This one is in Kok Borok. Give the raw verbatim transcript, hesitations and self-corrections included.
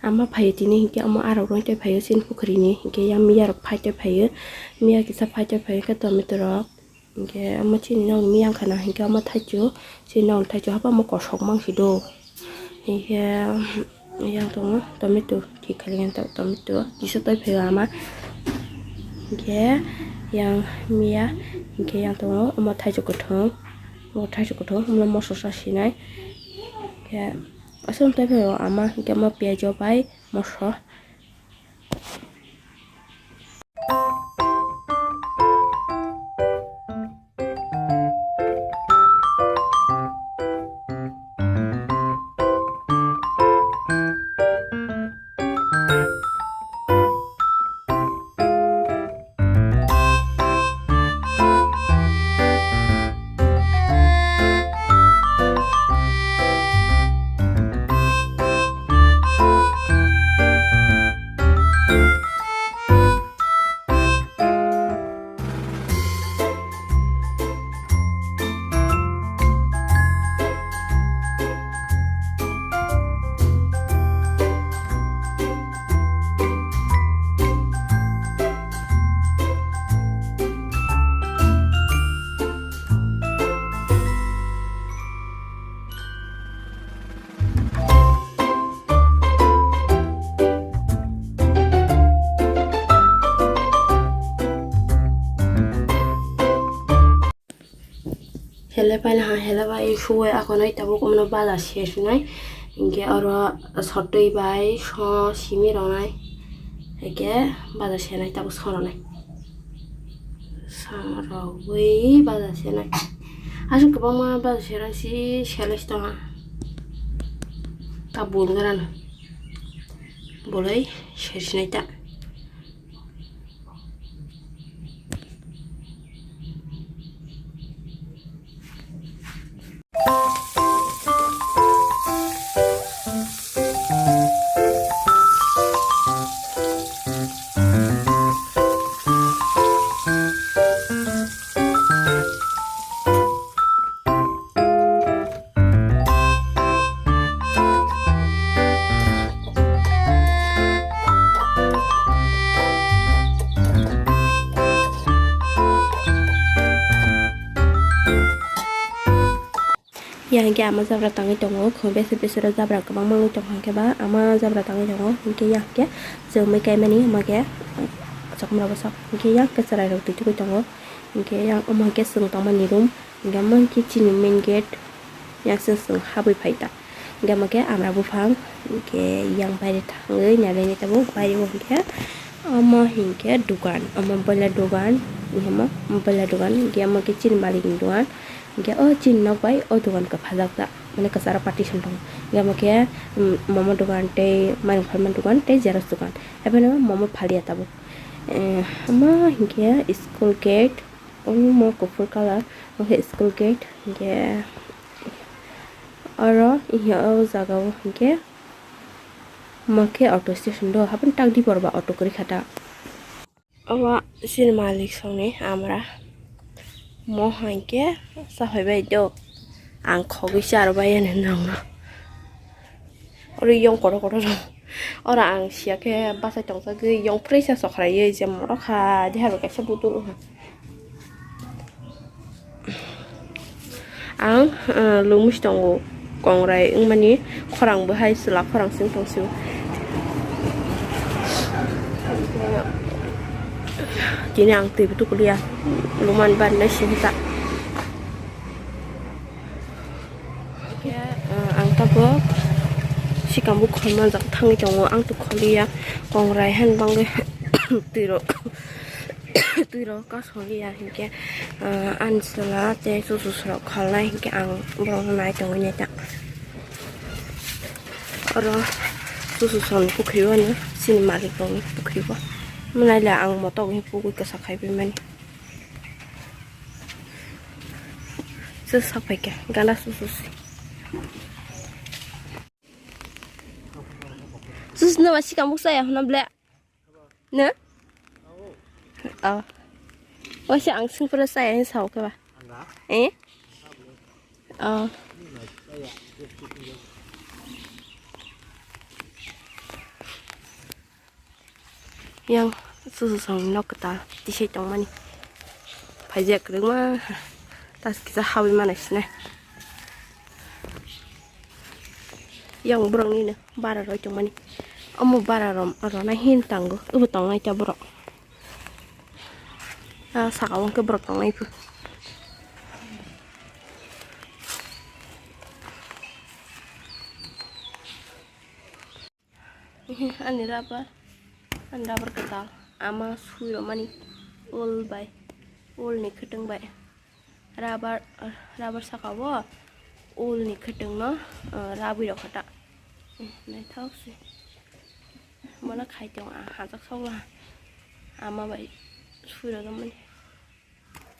Ama phaio tini hinkhe omo arok rwng tei phaio chini pukhrini hinkhe yang miya rok phai tei phaio. Miya kisa phai tei phaio khe tomato rok. Hinkhe omo chini nok miya wngkha na hinkhe omo thaichu, chini nok thaichu hapa omo kosok mangsi do. Hinkhe yang tongo tomato, thik khalikhe tomato kisa tei phaio ama. Hinkhe yang miya hinkhe yang tongo omo thaichu kwthwng, omo thaichu kwthwng omo moso sa sinai. Hinkhe aswk tei phaio ama hinkhe omo piyajo bai moso. Helepai laha, helepai suwai akonai tabuk omono baja se sunai. Hinkhe oro sotwi bai so simi ronai. Hinkhe baja senai tabuk soronai. Sorogwi baja senai. Aswk kwbangma baja serang si selai tongha. Ta bul gana no. Bolai sersinai ta. Yang hingke ama jabra tangwi tongo, khum bese bese ro jabra kwbangma wngwi tongkha hingke ba ama jabra tangwi tongo, hingke yang hingke chwngwi kaimani hingke chakmra bwswk hingke yang hingke chwrairok twi tugwi tongo, hingke yang omo hingke chwng tongmani room. Hingke omo hingke chini main gate, yang chwng chwng habwi phai ta. Hingke omo khe amra buphang, hingke yang baire thangwi nailaini tabuk, baire o hingke omo hingke dogan, omo boiler dogan, hingke omo boiler dogan, hingke omo khe chini malikni dogan, hingke o chini nok bai o dogan kwphajak ta, mane kwcharo partition tongo. Hingke omo khe, um, momo dogan tei mairum phalmani dogan tei xerox dogan, haibeno momo phaliya tabuk. Eh, omo hingke school gate. Omo kuphur colour, omo khe school gate, hingke oro, o jaga o hingke omo khe auto station do, haboni tak dipor ba auto kwrwi kha ta. Omo chini malik songni amra, mo hingke saphai bai do, ang khogwi charwbai ani nangno. Oro yong kotor kotor rok. Oro ang siya khe bachai tongchagwi yong fresh sa sokhraiwi je morok kha deha bai kaisa buttle wngkha. Ang, eh, lungmisi tongo kongrai wngmani khorang bo hai chwla khorang sing tong sio. Tini ang twi bo tukuliya lungmani bari nai sing ta. Khe, ah, ang tabuk sikang bo khol manjak thangwi tongo, ang to kholiya, kongrai han bangwi twirok, twirok kasoliya hinkhe, ah, ani chwla tei chuchusrok kholnai hinkhe ang borokno nai tongwi nai ta. Oro chuchusrokni pukhri o no chini malik rokni pukhri o, mwnai le ang motok hinwi pugwi kwsa khaiwi mani. Sw sak phaikha, gana sw sw si. Sw sw no ba sikang buksa ya hwnna ble. No? Oh. Waisa ang singpura saya hin sao khe ba. Eh? Oh. Yang susu song nok kwtal tisai tongmani. Phaijak kwrwngma tas kisa hawi manai sinai. Yang borok nini bara roi tongmani. Omo bara rom rona hin tango. Ubo tongnai ta borok. Ah, saka wngkhe borok tongnai phu. Ani rubber, ani rubber kwtal ama sui rwmani ul bai, ul ni khwtwng bai. Rubber, rubber saka o ul ni khwtwng no, uh, rabwi rok kha ta. Eh, naithok se. Bono khai tong ang hajak sokla. Ama bai sui rwmani.